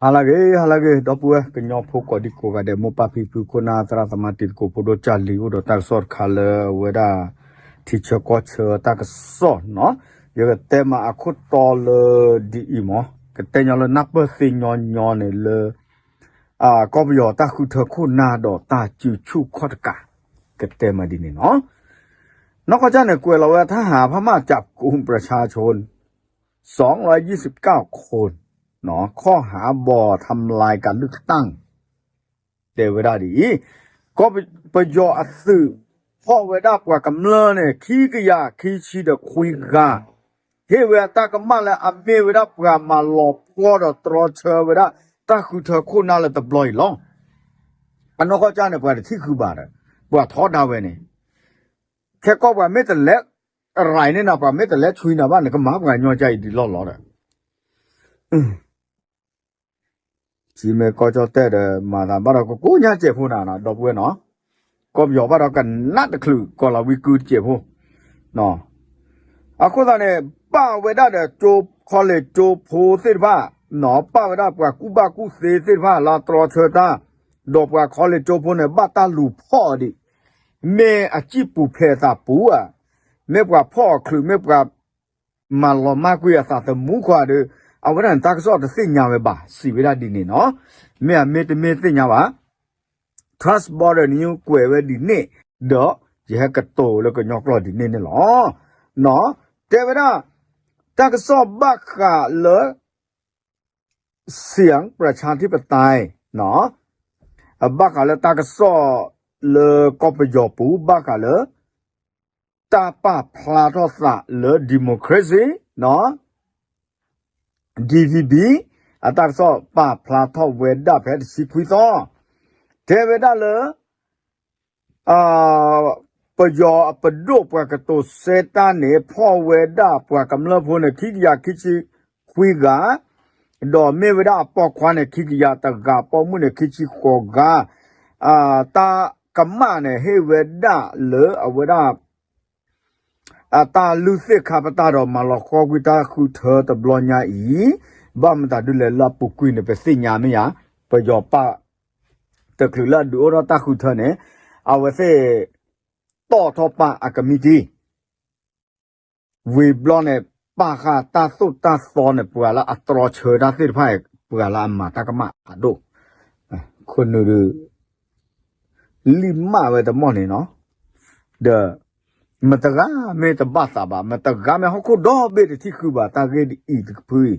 ဟါလၢအဂ့ၤ ဟါလၢအဂ့ၤ ဒီပုၢ်ဝဲၢ်ကညီဖိကိးဒံကိးဂၤဒဲး မိၢ်ပၢ်ဖံဖု ခိၣ်နၢ်သရၣ်သမါ တံၤသကိးဖိဒိၣ် ကၢ်လံၤ အိၣ်ဒီးတၢ်ကစီၣ်တခါလၢအဝဲဒၣ် ထံဆၢကီၢ်ဆၢတၢ်ကစီၣ်နီၤ, ယကတဲမးအခိၣ်တီလၢဒ်အံၤမး, ကတဲညီလၢနၢ်ပၢၢ်သ့ညီညီန့ၣ်လၢ ကီၢ်ပယီၤတၢ်ဃုထၢခိၣ်နၢ်ဒီးတၢ်စုဆူၣ်ခီၣ်တကး, ကတဲမးဒ်န့ၣ်နီၤ. နီၢ်ကီၢ်ကၢ်န့ၣ် ကွဲးလီၤဝဲ ทหารพม่าจับกุมประชาชน สองร้อยยี่สิบเก้าคน ข้อหาบ่อนทำลายการเลือกตั้ง တဲဝဲဒၣ်ဒ်အံၤ, ကီၢ်ပယီၤအသုး ဖီၣ်ဝဲဒၣ်ပှၤကမျၢၢ်န့ၣ် ခံကယၤခံဆံဒီးခွံဂၤ, ဟ့ၣ်ဝဲအတၢ်ကမၣ်လၢအမ့ၢ်ဝဲဒၣ်ပှၤမၤလီၤပှီၢ်ဒီးတြီဆၢဝဲဒၣ် တၢ်ဃုထၢခိၣ်နၢ်လၢတဘျီအံၤလီၤ. အနီၢ်ကီၢ်ကၢ်န့ၣ် ပှၤတထံၣ်ဃုာ်ဘၣ်ဒီး ပှၤထီဒါဝဲန့ၣ်, ခဲကီၢ်ပှၤမ့ၢ်တလဲၤ ရၤန့ၢ်နၤ ပှၤမ့ၢ်တလဲၤဆွံနၤဘၣ်န့ၣ် ကမၤပှၤကညီကၢ်အံၤဒ်လီၢ်လီၤဒီး ထံမ့ၢ်ကီၢ်ကၠီၣ်တဲၣ်ဒီး မၤသးဘၣ်ဒီးကကိးညါစဲးဖိနၤနီၤ ဒီပုၢ်ဝဲၢ်နီၤ, ကီၢ်ပယီၤဘၣ်ဒီးကနးတချုး ကီၢ်လၤဝံကုတစဲးဖိ, အဃိသတးန့ၣ် ပာ်ဝဲဒၣ်ဒီးကၠိ college ကၠိဖိသ့ၣ်တဖၣ်, ပာ်ဝဲဒၣ်ပှၤကူၣ်ဘၣ်ကူၣ်သ့သ့ၣ်တဖၣ်လၢတြီဆၢတၢ်, ဒီးပှၤ college ကၠိဖိန့ၣ် ဘၣ်တၢ်လူၤဖီၣ်အီၤဒံး, မ့ၢ်အစံၣ်ပူၤဖျဲးအသးပူၤဧါ, မ့ၢ်ပှၤဖီၣ်အီၤချုး မ့ၢ်ပှၤ မၤလီၤမၢ်ကွံာ်အသးသမူခွါဒီး အဝဲဒၣ်န့ၣ် တၢ်ကစီၣ်တသ့ၣ်ညါဝဲဘၣ် စံးဝဲဒၣ်ဒ်န့ၣ်နီၤ, မ့ၢ်အမ့ၢ်တမ့ၢ်သ့ၣ်ညါဘၣ်. Trust Border News ကွဲးဝဲဒ်န့ၣ်, ဒီးယဟဲကတိၤလၢကညီကျိာ်ဒ်န့ၣ်န့ၣ်လီၤ. တဲဝဲဒၣ် တၢ်ကစီၣ်ဘၣ်ဃးလၢ เสียงประชาธิปไตย ဘၣ်ဃးလၢတၢ်ကစီၣ်လၢကီၢ်ပယီၤပူၤ ဘၣ်ဃးလၢ တၢ်ပာ်ဖျါထီၣ်သးလၢ democracy နီၤ DVB အတၢ်ကစီၣ်ပာ်ဖျါထီၣ်ဝဲဒၣ်ဖဲတဆံခွံသီ, တဲဝဲဒၣ်လၢ ပယီၤအပဒိၣ်ပှၤကတိၤဆၢတၢ်န့ၣ် ဖီၣ်ဝဲဒၣ်ပှၤကမျၢၢ်ဖိန့ၣ် ခံကယၤခံဆံခွံဂၤ, ဒီးမ့ၢ်ဝဲဒၣ်အပိာ်ခွါန့ၣ် ခံကယၤတဂၤ, ပိာ်မုၣ်န့ၣ် ခံဆံဃိးဂၤ, တၢ်ကမၣ်န့ၣ် ဟ့ၣ်ဝဲဒၣ်လၢအဝဲဒၣ် အတၢ်လုၢ်သ့ၣ်ခါပတာ်ဒီးမၤလီၤဃီကွံာ်တၢ်ဃုထၢတဘျီညါအံၤ, ဘၣ်မတၤဒုလဲၣ်လၢအပူၤကွံာ်န့ၣ် ပသ့ၣ်ညါမ့ၢ်ဧါ, ပယီၤပာ် တချုးလၢအဒုးအိၣ်ထီၣ်တၢ်ဃုထၢန့ၣ်, အဝဲသ့ၣ်တီၣ်ထီၣ်ပာ်အကမံးတံာ် ဝံၤဘျီန့ၣ် ပာ်ဃာ်တၢ်သိၣ်တၢ်သီန့ၣ် ပှၤလၢအတြီဆၢတၢ်သ့ၣ်တဖၣ်အံၤ ပှၤလၢအမၤတၢ်ကမၣ်အဒိၣ်, ခိၣ်နူာ်ဒုး လံၣ်မးဝဲတမီၢ်န့ၣ်နီၤ, ဒီး မတဂၤမ့ၢ်တဘၣ်သးဘၣ်, မတဂၤမ့ၢ်ဟီၣ်ခိၣ်ဒီဘ့ၣ်တထံၣ်ဃုာ်ဘၣ်တၢ်ဂ့ၢ်ဒ်အံၤတဖုအံ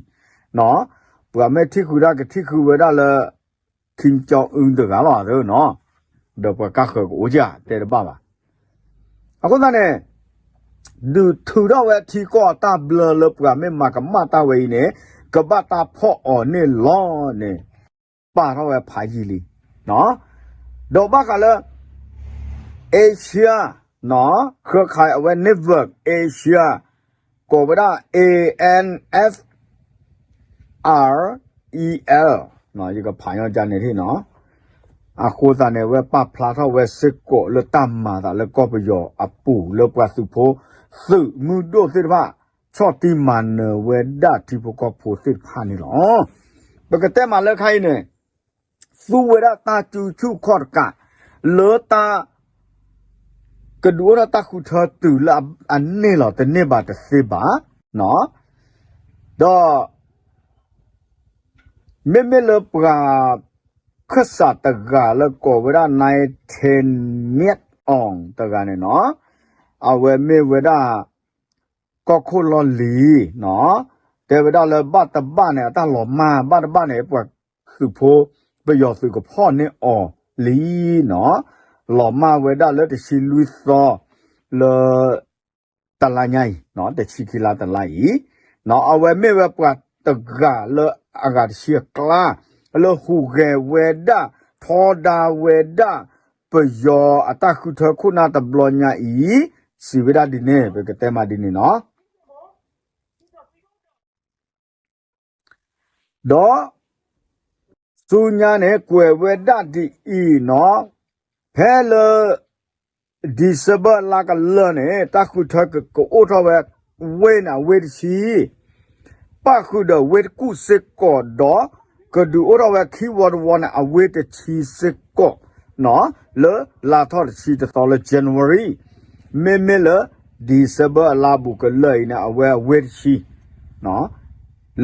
ၤ, ပှၤမ့ၢ်ထံၣ်ဃုာ်ဒၣ်ကထံၣ်ဃုာ်ဝဲဒၣ်လၢ Kim Jong Un တဂၤလီၤနီၤ, ဒီးပှၤကါဃၢၤကအိၣ်ကၢ်တဲတဘၣ်ဘၣ်. အဃိသတးန့ၣ် ဒုးထုးထီၣ်ဝဲထံကီၢ်အတၢ်ဘျၢလၢပှၤမ့ၢ်မၤကမၣ်တၢ်ဝဲအံၤန့ၣ် ကဘၣ်တၢ်ဖီၣ်အီၤန့ၣ်လီၤန့ၣ် ပာ်ထီၣ်ဝဲဖးယံာ်လံ, ဒီးဘၣ်ဃးလၢ Asia เครือข่าย အဝဲ network Asia ကိးဝဲဒၣ် A N F R E L ယကဖးညီကန့ၣ်ထံၣ်နီၤ, အဃိသတးန့ၣ် အဝဲပာ်ဖျါထီၣ်ဝဲစ့ၢ်ကီးလၢတၢ်မၤသးလၢကီၢ်ပယီၤအပူၤ လၢပှၤသုးဖိ သုးမုၢ်ဒိၣ်သ့ၣ်တဖၣ် ဆီၣ်တံၢ်မၤနၢၤဝဲဒၣ်ထံဖိကီၢ်ဖိသ့ၣ်တဖၣ်န့ၣ်လီၤ. ပကတဲမးလၢခါအံၤန့ၣ် သူဝဲဒၣ်တၢ်စုဆူၣ်ခီၣ်တကး လၢတၢ် ကဒုးအိၣ်ထီၣ်တၢ်ဃုထၢတုၤလၢအန့ၢ်လီၤတန့ၢ်ဘၣ်တသ့ဘၣ်, ဒီး မ့မ့ၢ်လၢပှၤခၢၣ်စးတဂၤလၢကိးဝဲဒၣ် နၢၤထ့ၣ်မၠၣ်အီၣ်တဂၤန့ၣ်နီၤ, အဝဲမ့ၢ်ဝဲဒၣ် ကီၢ်ခိၣ်လီၢ်လံၤနီၤ, တဲဝဲဒၣ်လၢဘၣ်တဘၣ်န့ၣ် အတၢ်လီၤမၢ် ဘၣ်တဘၣ်န့ၣ် ပှၤသုးဖိ ပယီၤသုးကဖီၣ်န့ၢ်အီၤလံနီၤ, လီၤမၢ်ဝဲဒၣ်လၢတဆံလွံၢ်သီ လၢ တလါညါအံၤ, တဆံခံလါတလါအံၤ, အဝဲမ့ၢ်ဝဲပှၤတဂၤလၢအဂၤတဆံအကျါ လၢဟူးဂဲၤဝဲဒၣ် ထီဒါဝဲဒၣ် ပယီၤအတၢ်ဃုထၢခိၣ်နၢ်တဘျီညါအံၤ, စံးဝဲဒၣ်ဒ်န့ၣ် ပကတဲမးဒ်န့ၣ်နီၤ. ဒီး ဆူညါန့ၣ် ကွဲးဝဲဒၣ်ဒ်အံၤနီၤ, ဖဲလၢ December လါကလၢာ်န့ၣ် တၢ်ဃုထၢကအိၣ်ထီၣ်ဝဲ ဝ့ၢ်န့ၣ် ဝ့ၢ်တဆံ, ပၣ်ဃုာ်ဒီးဝ့ၢ်တကူၣ်စ့ၢ်ကီးဒီး ကဒုးအိၣ်ထီၣ်ဝဲခံဝီတဝီန့ၣ် အဝ့ၢ်တဆံစ့ၢ်ကီး လၢလါထီၣ်တဆံတသီလၢ January, မ့မ့ၢ်လၢ December အလါဘူးကလၢာ်အံၤန့ၣ် အဝဲအဝ့ၢ်တဆံ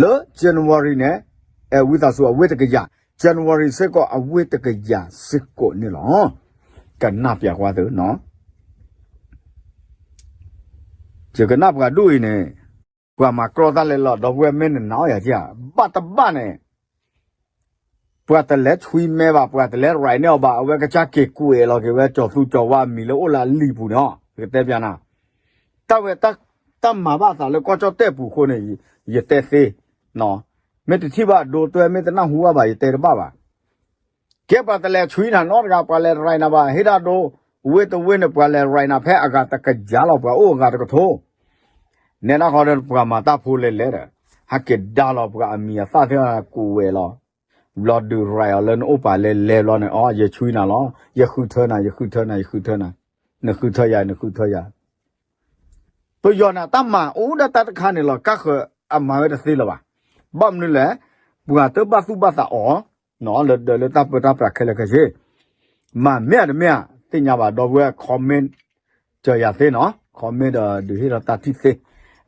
လၢ January န့ၣ် အဲ ဝံသးစူၤ အဝ့ၢ်တကယၤ, January စ့ၢ်ကီးအဝ့ၢ်တကယၤစ့ၢ်ကီးန့ၣ်လီၤ. ကနၣ်ပျးကွၢ်သု, ယကနၣ်ပှၤဒူၣ်အံၤန့ၣ် ပှၤမၤကြီတၢ်လဲၤလီၤ ဒီပုၢ်ဝဲၢ် မ့ၢ်နနာ်အီၤယၤဧါ, ဘၣ်တဘၣ်န့ၣ် ပှၤတလဲၤဆွံမဲဘၣ်, ပှၤတလဲၤ write န့ၢ်အီၤဘၣ်, အဝဲကစၢ်က့ၤကွဲးလီၤက့ၤဝဲ ကၠီၤသူကၠီၤဝါအမံၤလၢအိၣ်လၢအလံာ်ပူၤန့ၣ်, ယကတဲပျးနၤ, တၢ်ဝဲ တၢ်မၤဘၣ်သးလၢကီၢ်ကၠီၣ်တဲၣ်ပူၤအဃိန့ၣ် ယတဲသ့, မ့ၢ်တထံၣ်ဘၣ်ဒိတဲ မ့ၢ်တနၢ်ဟူဘၣ်ဘၣ် ယတဲတဘၣ်ဘၣ်. ကဲပှၤတလဲၤဆွံနၤနီတဂၤ, ပှၤလဲၤ write နၤဘၣ်, ဟ့ၣ်ဒၣ်ဒိ, ဝ့ၢ်တဝ့ၢ်န့ၣ် ပှၤလဲၤ write နၤ ဖဲအဂၤတကယၤလီၤ, ပှၤအိၣ်အဂၤတကထိ, နဲဒၣ်ဃီဒီး ပှၤမၤတၢ်ဖိလဲၤလဲၤဒီး ဟဲက့ၤဒါလီၤ ပှၤအမံၤအသၣ်သ့ၣ်ကွဲးလီၤ, ဘျီဒုး write အီၤလၢနအိၣ်ပာ်လဲၤလဲၤဘျီန့ၣ်, အိ ယဆွံနၤလီၤ, ယဃုထၢနၤ, ယဃုထၢနၤ, ယဃုထၢနၤ, နဃုထၢယၤ, နဃုထၢယၤ ပယီၤန့ၣ် တၢ်မၤအိၣ်ဒၣ်တၢ်တခါန့ၣ်လီၤ, ကါဃၢၤအမၤဝဲတသ့လၢၤဘၣ်. ဘၣ်မနုၤလဲၣ်, ပှၤတဘၣ်သူၣ်ဘၣ်သးအီၤ, လၢဒၢးလၢတၢ်ပၢတၢ်ပြးခဲလၢာ်ခဲဆ့, မၤမ့ၢ်ဧါတမ့ၢ်ဧါ, သ့ၣ်ညါဘၣ်, ဒီပုၢ်ဝဲၢ် comment စၢၤယၤသ့နီၤ, comment ဒီးဒုးဟ့ၣ်လီၤတၢ်ထံၣ်သ့,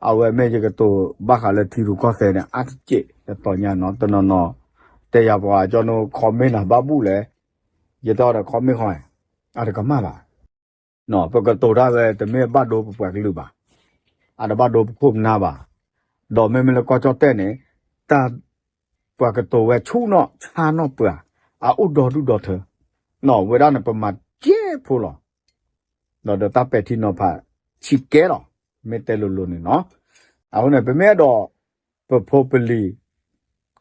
အဝဲမ့ၢ်ယကတိၤဘၣ်ဃးလၢထံရူၢ်ကီၢ်သဲးန့ၣ် အါတက့ၢ်တတီၤညါနီၤ, တနီၤနီၤ တဲယၤပှၤကညီ comment နၤဘၣ်ဘူၣ်လဲၣ်, ယတဲအီၤဒီး comment ဃီ, အတကမၣ်ဘၣ် ပကတိၤတၢ်ဝဲ တမ့ၢ်ဘၣ်ဒိပပှၤကလုာ်ဘၣ်, အတဘၣ်ဒိပခိၣ်ပနၢ်ဘၣ်, ဒီးမ့မ့ၢ်လၢကီၢ်ကၠီၣ်တဲၣ်န့ၣ်, တၢ်ပှၤကတိၤဝဲဆူၣ်နီၣ်ဆါနီၣ်ပှၤ, အအိၣ်ဒီဒူၣ်ဒီထၢ, ဝဲဒၣ်န့ၣ် ပမၤကဲဖိလီၤ, ဒီးဒီးတၢ်ပဲာ်ထံနီၤဖးဆံးကဲလီၤ, မ့ၢ်တဲလိၤလိၤန့ၣ်နီၤ, အဃိန့ၣ် ပမ့ၢ်အဲၣ်ဒိး ပဖိပလံၤ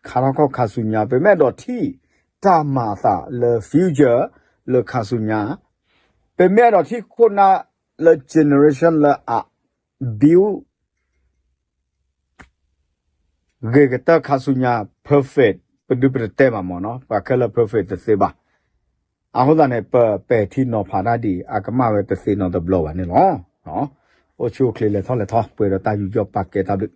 ခါထီၣ်ခီၣ်ခါဆူညါ, ပမ့ၢ်အဲၣ်ဒိးထံၣ်တၢ်မၤအသးလၢ future လၢခါဆူညါ, ပမ့ၢ်အဲၣ်ဒိးထံၣ်ခိၣ်နၢ်လၢ generation လၢအ build ဂ့ၤကတၢၢ်ခါဆူညါ perfect ပဒုးပတတဲဘၣ်မ့ၢ်နီၤ, ပှၤခဲလၢာ် perfect တသ့ဘၣ်. အဃိသတးန့ၣ် ပပဲာ်ထံနီၤဖးတၢ်ဒ်အံၤ အကမၣ်ဝဲတသ့နီတဘျီဘၣ်န့ၣ်လီၤ. အိၣ်ဆူၣ်အိၣ်ချ့လဲၤထီၣ်လဲၤထီ ပှဲၤဒီးတၢ်ယူးယီၣ်ပာ်ကဲတၢ်ဘျုး